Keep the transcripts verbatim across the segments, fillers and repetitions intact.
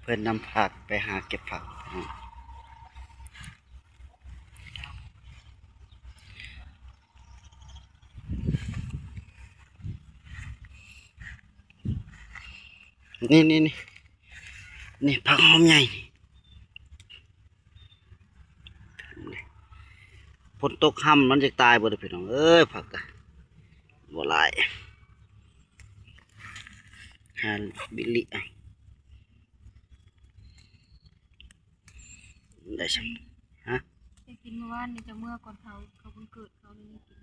พิ่นนำผักไปหาเก็บผัก นี่ นี่ นี่ นี่ผักหอมใหญ่ ฝนตกห่ำมันจะตายบ่เด้อพี่น้องเอ้ย ผักกะบ่หลาย หาบิลลิอะ ได้ซั่น ฮะ ได้กินเมื่อวานนี่ จะเมื่อก่อนเขา เขาวันเกิดเขาเลย ได้กิน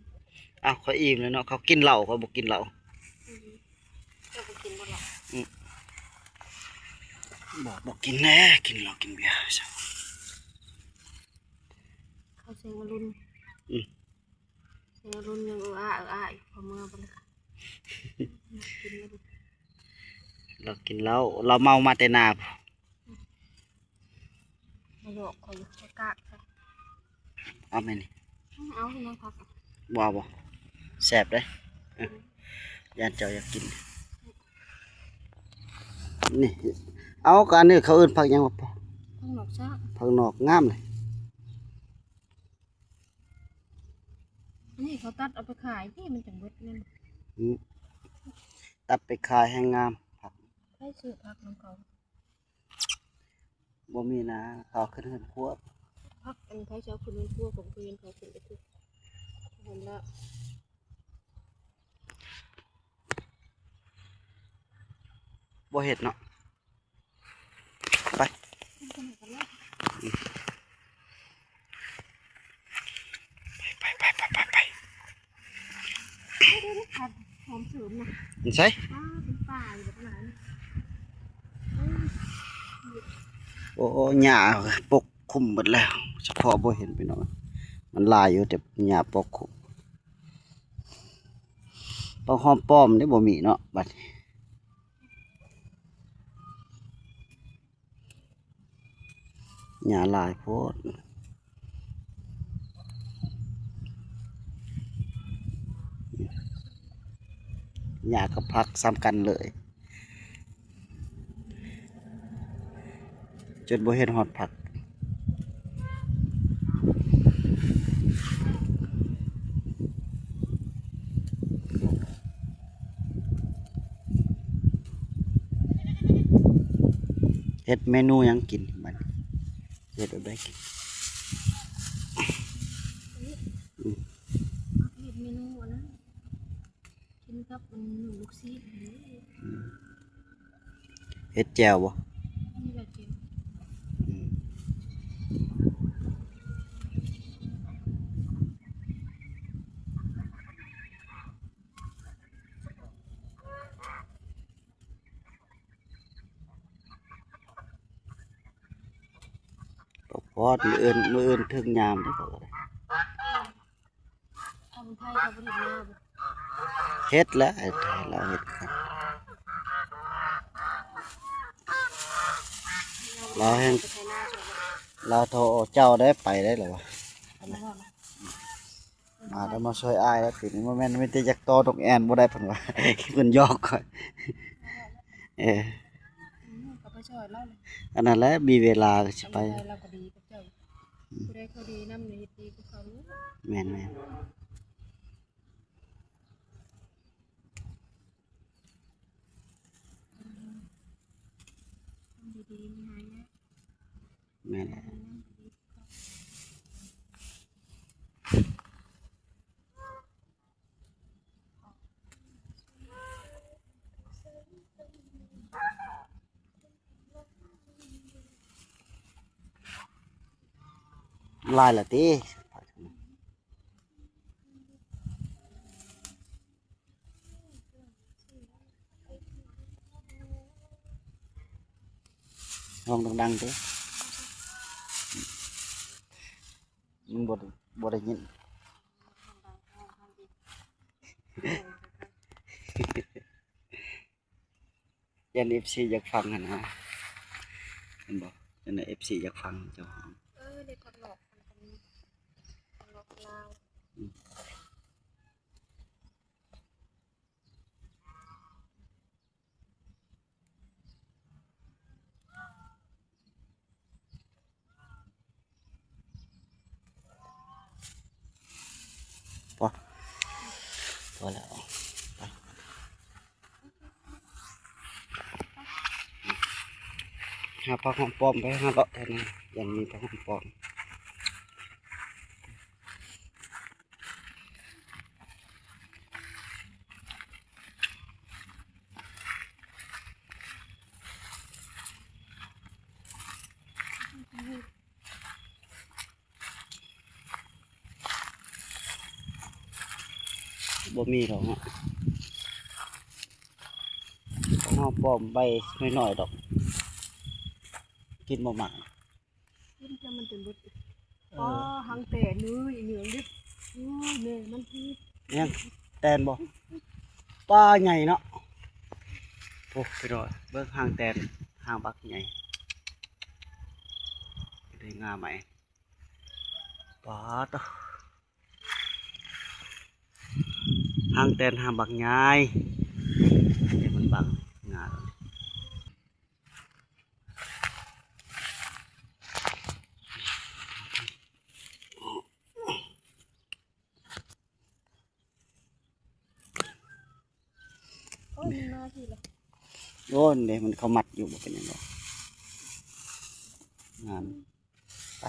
อ้าว เขาอิ่มแล้วเนาะ เขากินเหล้า เขาบ่กินเหล้า อืม เจ้าบ่กินบ่เหล้า อืม บอกบ่กินแน่ กินเหล้ากินเบียร์ซะ เขาเสียงอรุณ อืม เสียงอรุณยังเอออ้าเอออ้าอยู่ พอเมื่อบ่เลย กินแล้ว เรากินเหล้า เราเมามาแต่นา มาหยอกข่อยอยู่ จะกากซะ เอาไหมนี่ เอาให้น้องพัก บ่เอาบ่ แซ่บเด้อ เออ ย่านเจ้าอยากกิน นี่ เอา ก็อันนี้เขาเอิ้นผักหยังวะพ่อ ผักหนอกซะ ผักหนอกงามเลย อันนี้เขาตัดเอาไปขายที่มันจังเบิดเงิน อืม ตัดไปขายแฮงงาม ผัก ใครซื้อผักของเขา บ่มีนะ เขาขึ้นเฮือนครัว ผักอันไผสิเอาขึ้นเฮือนครัว ผมเคยเห็นเขาขึ้นไปทุก เห็นแล้ว บ่เฮ็ดเนาะ ไป ไป ไป ไป ไป ไป ไป ผักหอมเสริมนะ มันใช่ อ้า เป็นป่าอยู่แบบนั้น โอ้ หญ้าปกคลุมหมดแล้ว เฉพาะบ่เห็นพี่น้อง มันหลายอยู่ แต่หญ้าปกคลุม ผักหอมป้อมนี่บ่มีเนาะ บัดนี้ หญ้าหลายโพด หญ้ากับผักส่ำกันเลย จนบ่เห็นฮอดผัก เฮ็ดเมนูหยังกินบัดนี้ เฮ็ดแบบใดกิน อืม เฮ็ดเมนูอันนั้น กินกับมันหนึ่งลูกซีด อืม เฮ็ดแจ่วบ่ นี่แหละแจ่ว อืม ก็พอมื้ออื่น มื้ออื่นถึงยามเด้อ ทำไทยเขาบ่เฮ็ดนาบ่ เฮ็ดแล้ว ไอ้ไทยลาวเฮ็ดกัน ลาวแฮง ไปไทยนาชอบบ่ ลาวโทรเจ้าได้ไปได้เหรอวะ เอามาว่ามา มาแล้วมาช่วยอ้ายแล้ว ทีนี้บ่แม่นมีแต่อยากต่อนกแอ่นบ่ได้เพิ่นว่า เพิ่นหยอกข้อย เออ อืม ก็ไปช่วยลาวเลย อันนั้นแหละ มีเวลาก็สิไป ทำไทยลาวก็ดีกับเจ้า อืม ผู้ใดเขาดีนำเนี่ยเฮ็ดดีกับเขาอยู่ แม่นๆ อืม ดีๆ มันหายาก แม่นแหละ หลายละติ ร้องดังๆ ติ มันบ่ได้ บ่ได้ยิน ย่านเอฟซีอยากฟังหั่นนะ เห็นบ่ ย่านเอฟซีอยากฟังเจ้าของ เออ เด็กคนหลอกมันเป็นคนหลอกลาว อืม พอแล้ว หาผักหอมป้อมไป หาเลาะแถวนั้น ยังมีผักหอมป้อม บ่มีดอกเนาะ ของเฮาป้อมใบน้อยๆดอก กินบ่หมาก กินจนมันจนเบิด เออ อ๋อ หางแตน เอ้ย เหนียวดิบ อุ้ย แม่มันพิษ ยังแตนบ่ ปลาใหญ่เนาะ โอ้ พี่น้อง เบิ่งหางแตน หางบักใหญ่ ได้งาไหม ปาดเนาะ หางแตนหางบักใหญ่ เดี๋ยวมันบังงา โอ้ย มันมาทีละ โอ้ย เดี๋ยวมันเข้ามัดอยู่ บ่เป็นหยังดอก งาม ไป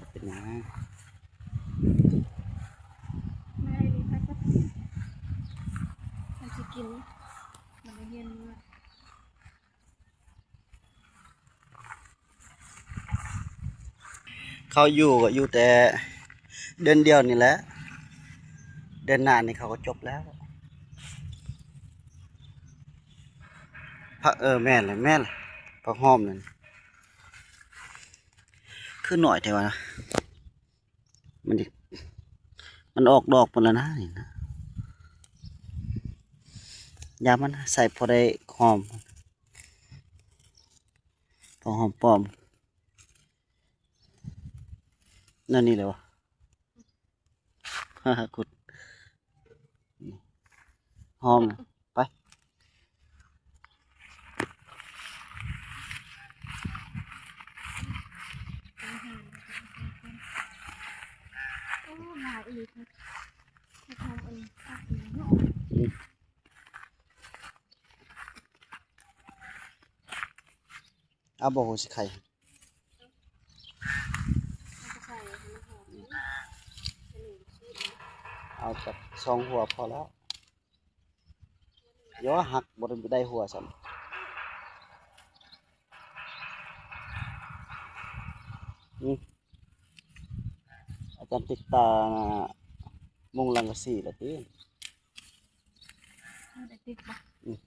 เป็นหยัง ไม่ได้เลยค่ะ มันสิกิน มันได้เรียนรู้ เขาอยู่ก็อยู่แต่เดือนเดียวนี่แหละ เดือนหน้านี่เขาก็จบแล้ว ผัก เออ แม่นแหละ แม่นแหละ ผักหอมนั่น คือหน่อยแท้วะนะ มันสิ มันออกดอกหมดแล้วนะ นี่นะ ยามันใส่พอได้หอม พอหอมป้อม นั่นนี่เลยวะ ขุด หอม ไป โอ้ หลายอีกนะ เฮ็ดหอมอันนี้ เอาบ่ หัวสิไข่ เอาไปใส่ให้มันหอม เอาจักสองหัวพอแล้ว เดี๋ยวหักบ่ได้หัวซ้ำ อืม อาจารย์ติดตามุงสังกะสีละติ เอาได้ติดบ่ อืม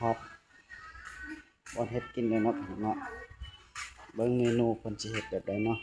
ครับ บ่อนเฮ็ดกินเลยเนาะ เนาะ เบิ่งเมนูเพิ่นสิเฮ็ดแบบใดเนาะ